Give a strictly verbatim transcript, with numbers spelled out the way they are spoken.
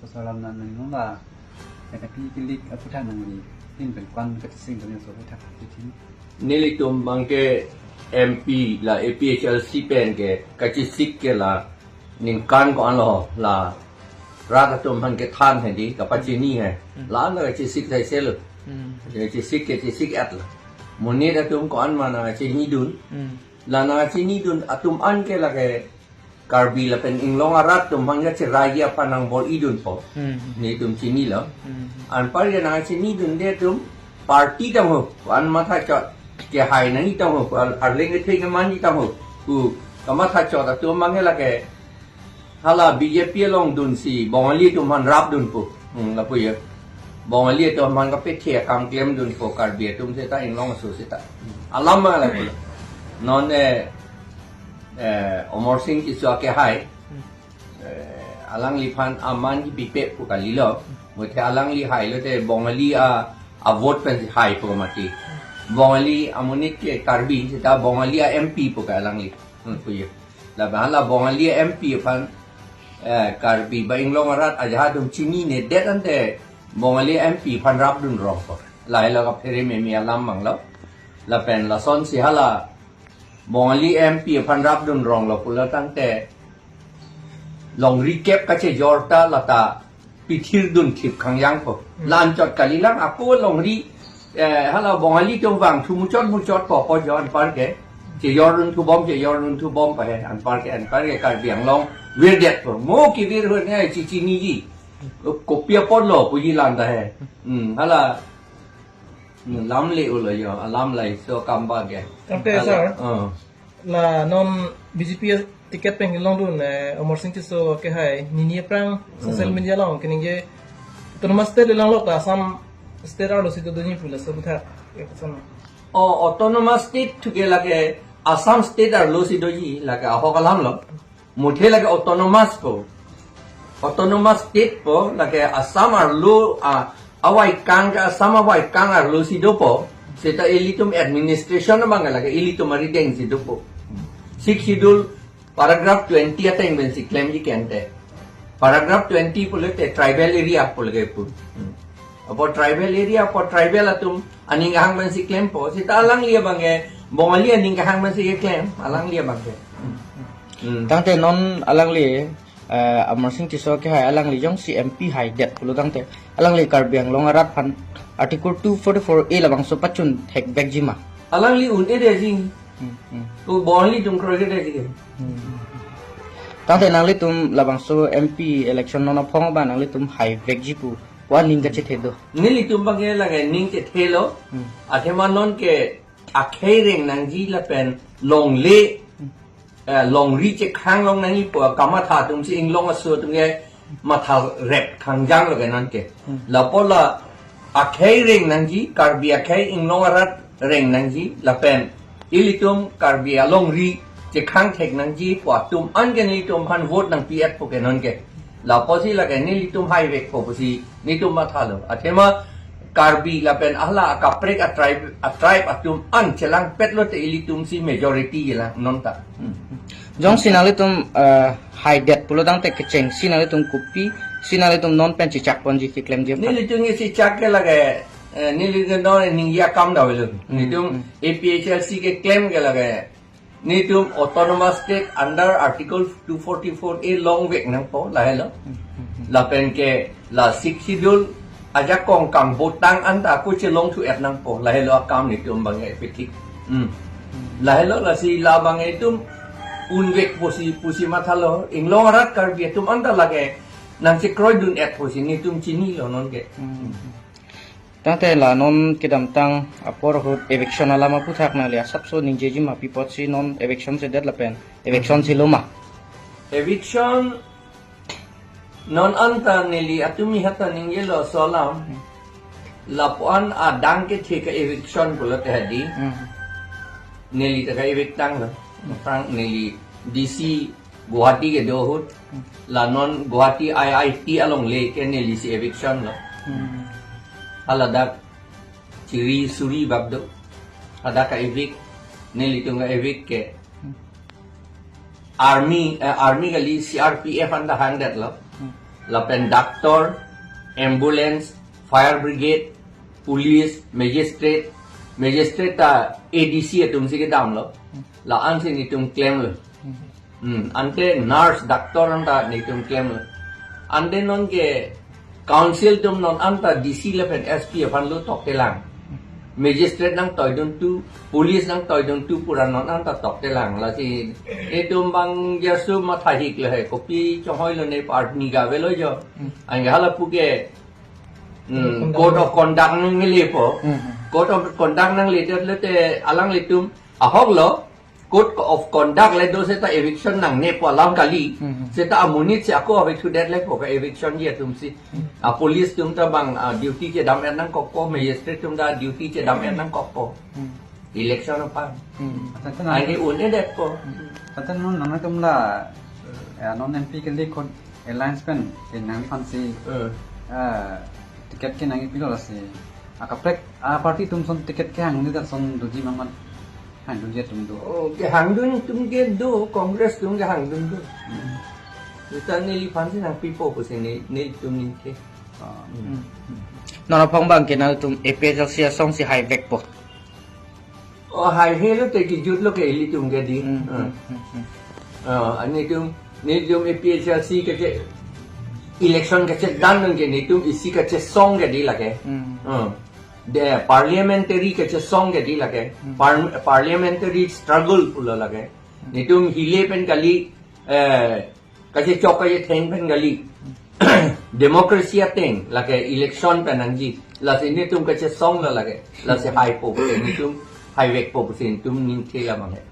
Salam nang nang la. Kata pi kilik aputhak nangli. Tin pen kwan kachisik dong so aputhak kachisik. Nelitum abangke M P la A P H L C pen ke kachisik ke la ningkan ko-an lo la rat atum aphan kethan hedi kapachini he. Hmm. La-an la kachisik sai selo. Hmm. Kachisik kachisik et lo. Monit atum ko-an ma nangchinidun. Hmm. La nangchinidun atum an ke lake Karbi lapen inglong arat atum aphan kacherai aphan nangbor-idunpo. Hmm. Netum chinilo. Hmm. Anpar ke nangchinidunde atum party tangho, an matha chot kehai nangji tangho, ar-, arleng kethe kemanji tangho. Ku kamatha chot atum abangke lake hala B J P along dunsi Bongali atum aphan rapdunpo. Hmm, lapu ya. Bongali atum aphan kapethe akam klemdunpo Karbi atum seta inglong aso seta. Alam ma lapu. Non, eh, eh, Amarsing Tisso akehai. Hmm. Eh, alangliphan aman kipipe pu kalilo. Muthe alangli hailo te Bongali a, a vote pensi haipo mati. Bongali amonit ke Karbi seta Bongali a M P pu ke alangli. Hmm, pu ya. Lapen hala Bongali a M P aphan, eh, Karbi ba inglong arat ajahak atum chininedet ante Bongali a M P aphan rapdun rongpo. Lahelo kaphere meme alam abang lo. Lapen lasonsi hala Bongali M P aphan rapdun ronglo pulo tangte longri kep kachejor ta lata pithirdun thip khangjangpo. Hmm. La-an chot kalilang ako longri, eh, hala Bongali atum vangthu muchot muchotpo, po jo anpar ke. Chejordunthu bom, chejordunthu bom pa he, anpar ke, anpar ke Karbi Anglong virdetpo. Mo kevir hone chichiniji. Kopi apotlo puji lanta he. Hmm, hala. Hmm, lam le-o lo jo, alam laso akam abangke. Tangte, hala, sir. Oh. La non B J P ticket pen kelongdun, eh, Amarsing Tisso akehai nini aphrang social Hmm. media along keningje autonomous state le langlok ta Assam state arlosi doji pu laso aputhak. Ya, sana. Oh, autonomous state thu ke lake Assam state arlosi doji, lake ahok alam lo. Muthe lake autonomous po. Autonomous state po, lake Assam arlo, a, avaikang ke Assam avaikang arlosi dopo. Seta ilitum administration abang lake ilitum aridengsi dopo. Sixth Schedule paragraph twenty ateng pensi klemji ke ante. Paragraph twenty pulote tribal area pulo ke pu. Hmm. Apot tribal area, apot tribal atum aning kehang pensi klempo. Seta alangli abangke Bongali aning kehang pensi keklem, alangli abangke. Hmm. Tangte non alangli, eh, Amarsing Tisso akehai alangli jongsi M P haidet pulo tangte alangli Karbi Anglong arat aphan Article two forty-four A labangso pachun thekvekji ma? Alangli un-edetji. Hmm, hmm. Ko Bongali atum kroikredetji ke. Hmm. Tangte nanglitum labangso M P election non aphong ba nanglitum haivekji pu ko-an ning kachethe do? Nelitum abangke lake ning chethelo. Hmm. Athema non ke akhei reng nangji lapen longle, Hmm. eh, longri chekhang long nangji pu kamatha atumsi inglong aso atum ke matha rep khangjanglo ke non ke. Hmm. Lapu la akhei reng nangji, Karbi akhei inglong arat reng nangji, lapen ilitum Karbi alongri chekhang thek nangji pu atum an ke nelitum aphan vote nangpi-etpo ke non ke. Lapusi lake nelitum haivekpo pusi nelitum mathalo. Athema Karbi lapen hala akaprek a-tribe, a-tribe atum an chelangpetlo te ilitumsi majority chelang non ta. Hmm. Jongsi nanglitum, eh, haidet pulo tangte kechengsi nanglitum kopisi nanglitum non pen chechakponji keklemji aphan? Nelitum ke chechak ke lake, eh, nelitum non ningje akam davelo. Hmm, Nelitum hmm. A P H L C keklem ke lake netum autonomous state under Article two forty-four A longvek nangpo, lahelo. Hmm, hmm, hmm. Lapen ke la Sixth Schedule ajakong kangbotang anta ako chelongthu-et nangpo, lahelo akam netum abangke pithik. Hmm. Hmm. Lahelo lasi labang itum unvek pusi, pusi mathalo, inglong arat Karbi atum anta lake nangchekroidun-et pusi netum chinilo non ke. Hmm. Tangte la non kedamtang apor ahut eviction alam aphuthak nangli asapso ningjeji ma, pi apotsi non eviction chedet lapen eviction chelo ma? Eviction non anta neli atumi hata ningjelo laso alam. Lapu-an adang kethe ka-eviction pulote hedi. Hmm. Neli ta ka-evict tanglo. Aphrang neli D C Guwahati kedo ahut, Hmm. la non Guwahati I I T alongle ke nelisi eviction lo. Hmm. Haladak chiri suri bak do. Hadak ka-evict, nelitum ka-evict ke. Hmm. Army, eh, army kali, C R P F anta hangdetlo. Hmm. lapen doctor, ambulance, fire brigade, police, magistrate, magistrate ta A D C atum si kedamlo. La-an si netum klemlo. Hmm, ante nurse, doctor anta netum klemlo. Ante non ke council atum non anta D C lapen S P aphan lo toktelang. Magistrate nangtoiduntu, police nangtoiduntu pura non anta toktelang. Lasi netum bang jasu mathahik lo he, kopi chonghoi lo ne part ni ga velo jo. Hmm. Anke hala puke, hmm, code of conduct nangle po. Hmm. Code of conduct nangle te, te alanglitum ahok lo, code of conduct le do seta eviction nangne po alam kali. Hmm. Seta amonit si ako ave thudet le po ka eviction ji atum si. Hmm. A police atum ta bang, ah, duty chedam-et nangkokpo, magistrate atum ta duty chedam-et nangkokpo. Hmm. Election aphan. Hmm. Ante Ani un-edetpo. Ante non nangtum la, eh, non M P kali kot alliance pen, eh, nangphan si, Eh. eh, ticket kenangpilo lasi. Akaprek, a party atum ason ticket kehang ni ason doji ma, ma hangdunji atum do. Oh, kehangdun atum ke do, Congress atum kehangdun do. Hmm. Seta neliphan si nangpipo pusi ne, nelitum ningke. Ah. Hmm. Non aphan bang ke nangtum A P H L C asong si haivekpo. Oh, haihelo te kejutlo ke ilitum ke di. Hmm, Hmm. hmm, hmm, hmm. Ah, netum, netum A P H L C ke, ke election kachedam nang ke netum isi kachesong ke di lake. Hmm. Hmm. De parliamentary kachesong ke di lake. Hmm. Par-, parliamentary struggle pulo lake. Hmm. Netum hile pen kali, eh, kachechok kachetheng pen kali. Democracy ateng lake election pen nangji. Lasi netum kachesong lo lake. Lasi haipo, netum haivekpo pusi netum ningke la manghe.